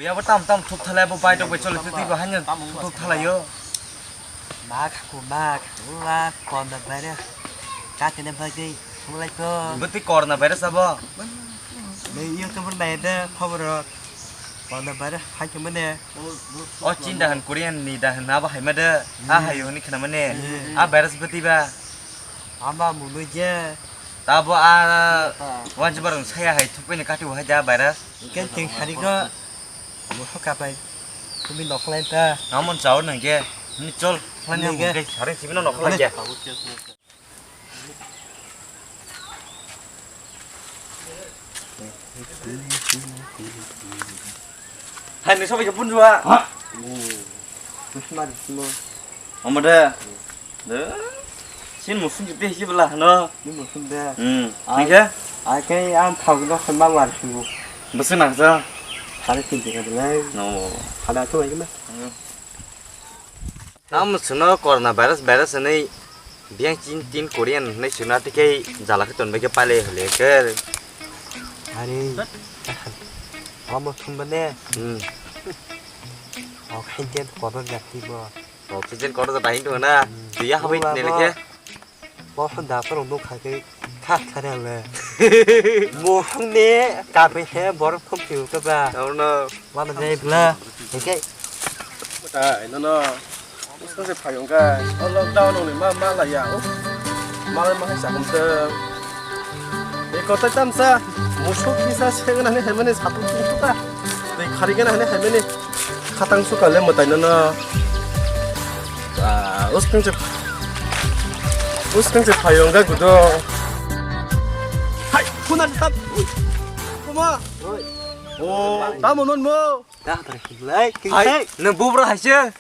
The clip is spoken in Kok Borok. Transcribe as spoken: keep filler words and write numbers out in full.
Yabo tam tam thuk thalai bo bai tok bai choli twi bo hanya thuk thuk thalai yo. Ma khaku ma khaku la corona virus. Chate ne bagwi thulai ko. Bwtwi corona virus abo. Ne YouTube nai de khobor corona virus hai khe mane. O Chin dahan Korean ni dahan abo hai ma de. A hai hwnwi khna mane. A virus bwtwi ba. Ama munu je. Tabo a wanjibar saya hai thukbini kati hai da virus. Ikan ting hari ko. Muha kapai. Kumi nokhlai ta. Namon chao nang ke. Ni chol. Nang ke. Hari sibino nokhlai ke. Hai ni sobai ke punjua. Ha. Musmar mo. Omo de. De. Sin musung jute hi bela no. Ni musung de. Hmm. Ai. Nike? Ai ke am thau no khon ma war shu. Bese nang sa. Hari tin tin de lai. No. Hala to ai na. Tam suno corona virus virus ni biang chin tin Korean ni suna tike jala ke ton bege pale hole ke. Hari. Omo thum bane. Hmm. Oxygen kotor jati bo. Oxygen kotor jati hin tu na. Hmm. Dia habai ne leke. Bo hwn da phoro nuk khai ke kha kha re le. Mo hwn ne ka be he bor phum piu ka ba. Tamo no. Wala jai bla. Oke. Ai no no. Usko se phayung ka. O lockdown ni ma ma la ya. Malai ma sa kum te. E kotai tamsa. Musuk kisa se gana ne hemene satu tu ka. Tei khari gana ne hemene. Khatang suka le mwtai no no. Ah, uskang se. Uskang se phayung ga gudo. Hai, kuna tam. Kuma. O, tamo non mo. Da tra higlai. Hai, no bubra hai se.